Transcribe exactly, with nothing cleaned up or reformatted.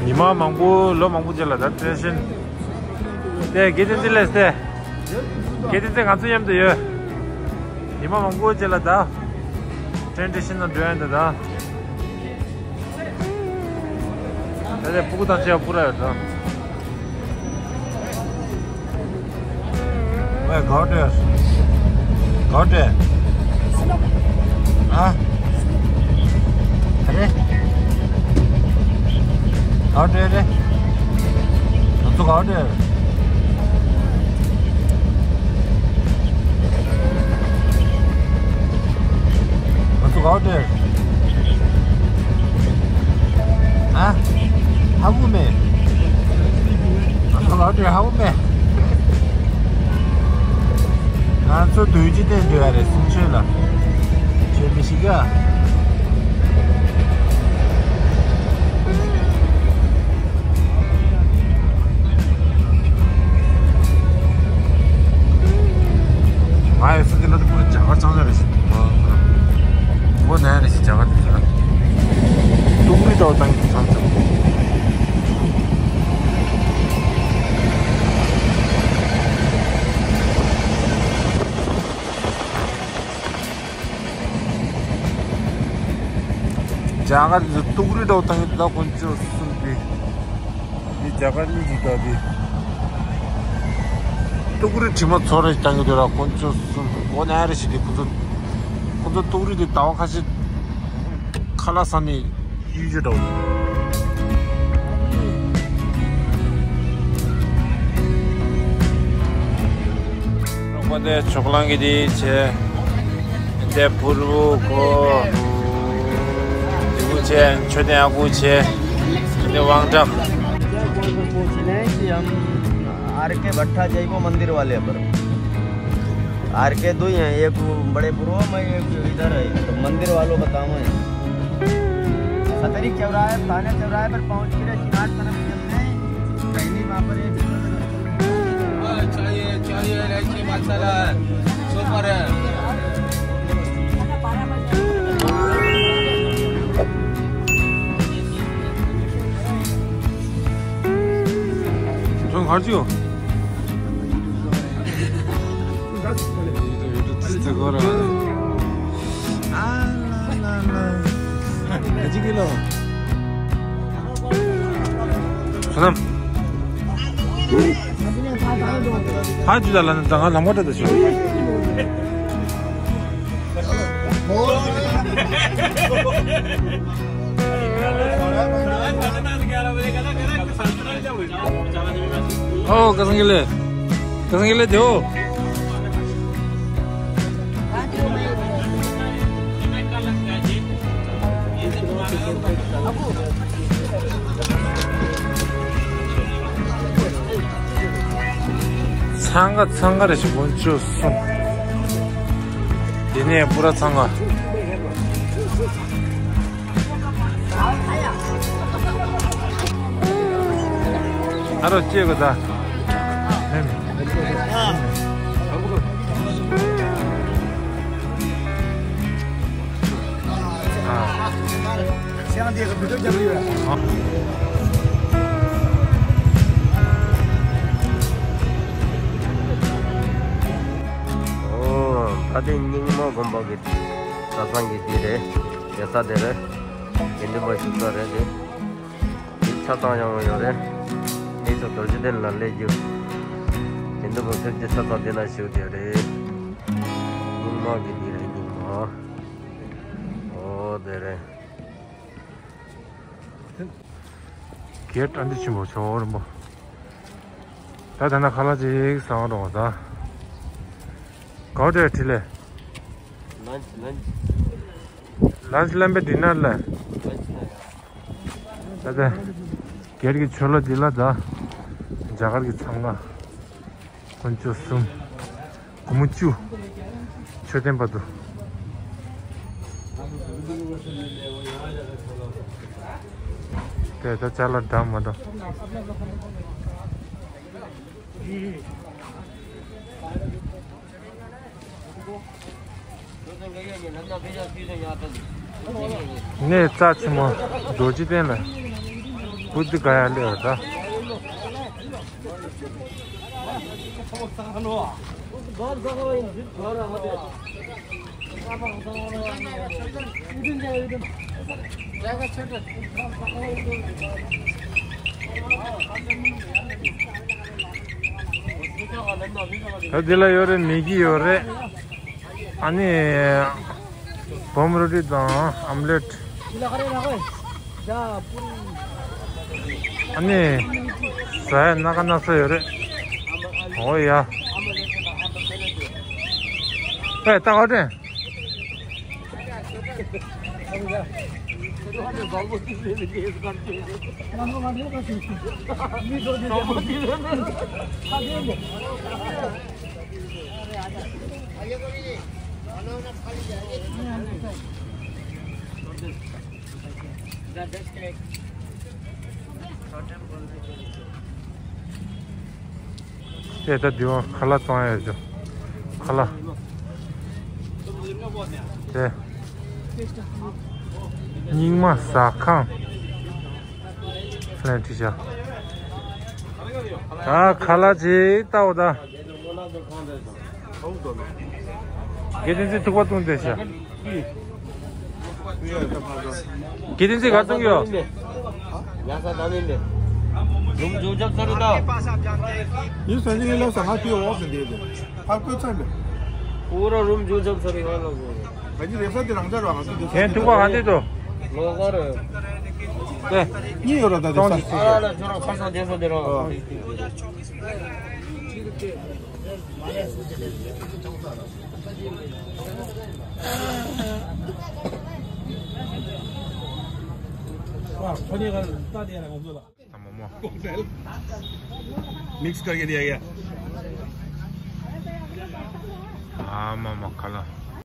ཉི་མ་མང་པོ་ལོ་མང་པོ་རྗེས་ལ་ད་ཏྲེན་ཤིན་ཏེ་དགེ་ཏིན་ཏི་ལས་ཏེ། དགེ་ཏིན་ཏི་ང་ཚོ་མཉམ་དུ་ཡོད། ཉི་མ་མང་པོ་རྗེས་ལ་ད་ཏྲེན་ཏི་ཤིན་ན་འགྲོ་ཡ་འདི་ད། ད་ལྟ་ཕྲུ་གུ་དང་བཅས་པ་པུ་ར་ཡོད་ད། ཝེ་གོ་ཏེ། གོ་ཏེ། ཨ། ཨ་རེ། གོ་ཏེ་རེ། ང་ཚོ་གོ་ཏེ། ང་ཚོ་གོ་ཏེ། ཨ། ཧ་གོ་མེད། ང་ཚོ་གོ་ཏེ་ཧ་གོ་མེད། ང་ཚོ་དུས་ཅི་ཐེངས་འགྲོ་ཡ་རེད་གསུང་ཆོས་ལ། ཆོས་མི་ཤེས་ག། ང་ཡི་སེམས་ཀྱི་ལ་དེ་ཁོ་རང་རྒྱ་གར་ཚང་ལ་རེད་ཤི། ཁོ་ནའི་རེད་ཤི་རྒྱ་གར་དེ་ཚོ་ལ། ཏུག་རི་ཏོག་བཏང་གི་ཚང་ཚང་། རྒྱ་གར་དེ་ཚོ་ཏུག་རི་ཏོག་བཏང་གི་ད་དཀོན་མཆོག་གསུམ་པའི། འདི་རྒྱ་གར་གཉིས་ཀྱི་ད་དེ། ཏུག་རི་དྲི་མ་ཚོར་རེ་བཏང་གི་འདུག་ར་དཀོན་མཆོག་གསུམ། འོ་ན་རེ་ཞིག་དེ་ཁོ་ཚོ། ཁོ་ཚོ་ཏུག་རི་དེ་ཟླ་བ་ཁ་ཤས་ཁ་ལག་ཟ་ནས་གཡུལ་རྒྱུ་འདྲ་བོ། རོགས་པ་དེ་ཕྱོགས་གླང་གི་དེ་བྱས། དེ་ཕུར་བུ་ཁོ། དེ་བུ་བྱས། མཆོད་རྟེན་ཨ་ཁུ་བྱས། དེ་དབང་དྲག། आर के भट्टा जय को मंदिर वाले पर। आर के दो ही हैं, एक वो बड़े पुरवा में, एक इधर है, तो मंदिर वालों का काम है। सतरी चौराहे, थाने चौराहे पर पहुंच के श्रृंगार तरफ चलते हैं, पहली वहाँ पर एक चाहिए, चाहिए इलायची मसाला, सुपर है। ཁྱོད་ག་རེ་བྱེད། ཡུ་ཊུབ་ཡུ་ཊུབ་ཙི་ཙི་གོ་ར། ཨ་ལ་ལ་ལ། ག་ཅི་གི་ལོ། བསོད་ནམས། ཕ་ཇུ་ད་ལ་ནི་ད་ང་ལམ་ཁ་ད་ད་ཆོ། ཨོ་ཀ་སང་གི་ལེ། ཀ་སང་གི་ལེ་དེའོ། འཚང་ཁ་འཚང་ཁ་རེ་ཞིག་དཀོན་མཆོག་གསུམ། དེ་ནས་པུ་ར་འཚང་ཁ། ཨ་རོ་སྐྱེས་གོ་ད། ཨོ། ད་དེ་རྙིང་མ་དགོན་པ་གི་གྲྭ་ཚང་གི་དེ་རེད། རྒྱལ་ས་དེ་རེད། དགེ་འདུན་པ་བཞུགས་ས་རེད་དེ། འདི་ཆ་ཚང་ཡོང་ཡོད་རེད། འདི་ཚོ་རྡོ་རྗེ་གདན་ལ་སླེབས་རྒྱུ། ཡིན་འདུག་པ་ཕེབས་ཀྱི་ས་ཚ་དེ་ན་ཞུ་དེ་རེད། རྙིང་མ་གི་འདི་རེད། རྙིང་མ། ཨོ་དེ་རེད། གེ་ཊི་ཨ་འདི་ཆེན་པོ་ཆོ་རིན་པོ། ད་ད་ན་ཁ་ལག་ཅིག་ཟ་བ་འགྲོ་བ་ད། གའོ་ཏེ་ཁྲི་ལེ། ལན་ཅི་ལན་ཅི། ལན་ཅི་ལན་པའི་ཌི་ནར་ལ། ལན་ཅི་ལན་ཡ། ད་ད། གེ་ཊི་གི་ཆོ་ལོ་འདི་ལ་ད། རྒྱ་གར་གི་ཚང་མ། དཀོན་མཆོག་གསུམ། སྒོར་མོ་བཅུ། མཆོད་རྟེན་བར་དུ། དེ་ད་ཅ་ལག་འདྲ་མ་འདྲ། གནས་རྩ་ཆེན་མོ་རྡོ་རྗེ་གདན་ལ་བུ་དྷི་ག་ཡ་སླེབས་པ་ད། ད་འདི་ལ་ཡོད་རེད། མེ་གི་ཡོད་རེད། ཨ་ནི། བོམ་རོ་ཊི་དང་ཨམ་ལེཊ། ཨ་ནི། ཟ་ཡ་སྣ་ཁ་སྣ་ཚོགས་ཡོད་རེད། ཨོ་ཡ། ཨེ་ད་ཨོ་དྲན། དེ་ད་འདི་བ་ཁ་ལག་བཙོང་ཡ་ཡོད་ཅོ། ཁ་ལག་དེ། རྙིང་མ་ཟ་ཁང་། ལན་ཁྲི་ཤ། ད་ཁ་ལག་ཅིག་ལྟ་འོ་ད། དགེ་བསྟན་འཛིན་ཐུག་པ་བཏུང་དེ་ཤ། དགེ་བསྟན་འཛིན་ག་བཏུང་ཡོད། ཡ་ས་ད་ནི་ནི། རུམ་ཇུ་ཇག་ཚར་ད། ཡིན་ས་ནི་ཡིན་ལ་ས་ང་དེ་འོག་ཟིན་དེ་དེ། ཕར་བཀོད་ཚར་མེད། པུ་ར་རུམ་ཇུ་ཇག་ཚར་ཡོད་ལ་གོ། ད་ནི་རེ་ས་དེ་རང་ཅག་རང་ང་ཚོ་དེ་ས་ཁྱེད་ཐུག་པ་ག་འདི་དོ། ལོ་གོ་རེ། དེ། གཉིས་ཡོད་ར་ད་དེ་ས། ཨ་ལ་ཁྱོད་རང་ཁ་སང་དེ་ས་དེ་ར། मिक्स करके दिया गया। हाँ मामा खाला।